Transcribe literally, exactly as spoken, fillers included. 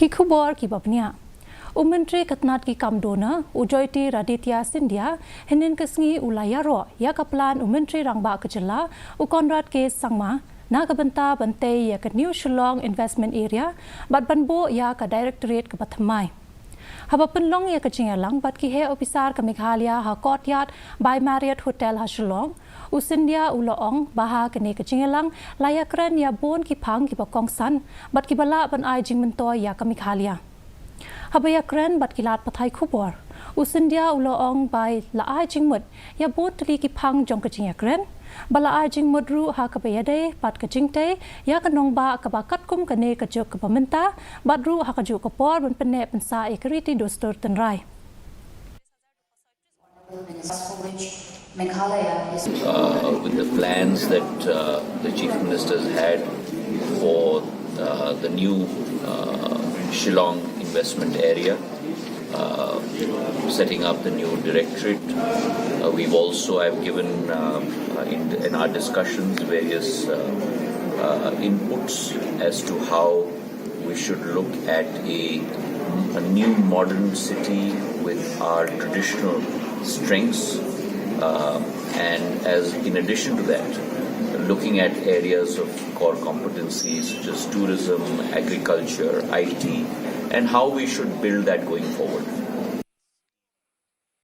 Ki khubor kiba bniah. U Myntri ka tnat ki kam duna, u Jyotiraditya Scindia, hynnin ka sngi u la ïaroh ïa ka plan u Myntri Rangbah ka jylla, u Conrad K Sangma, na ka bynta ban tei ïa ka New Shillong Investment Area bad ban buh ïa ka Directorate kaba thymmai. Haba pynlong ïa ka jingïalang bad ki heh ophisar ka Meghalaya ha Courtyard by Marriott Hotel ha Shillong, u Scindia u la ong ba ha kane ka jingïalang la ïakren ïa bun ki phang kiba kongsan bad kiba lah ban ai jingmyntoi ïa ka Meghalaya. Haba ïakren bad ki lad pathai khubor, u Scindia u la ong ba la ai jingmut ïa bun tylli ki phang jong ka jingïakren, ba la ai jingmut ruh ha kaba ïadei bad ka jingtei ïa ka nongbah kaba katkum kane ka juk kaba mynta, bad ruh ha kajuh ka por ban pynneh pynsah ïa ka riti dustur tynrai. Uh, with the plans that uh, the Chief Minister's had for uh, the new uh, Shillong investment area, uh, setting up the new directorate. Uh, we've also, I've given uh, uh, in, in our discussions various uh, uh, inputs as to how we should look at a, a new modern city with our traditional strengths. Uh, and as in addition to that, looking at areas of core competencies such as tourism, agriculture, I T, and how we should build that going forward.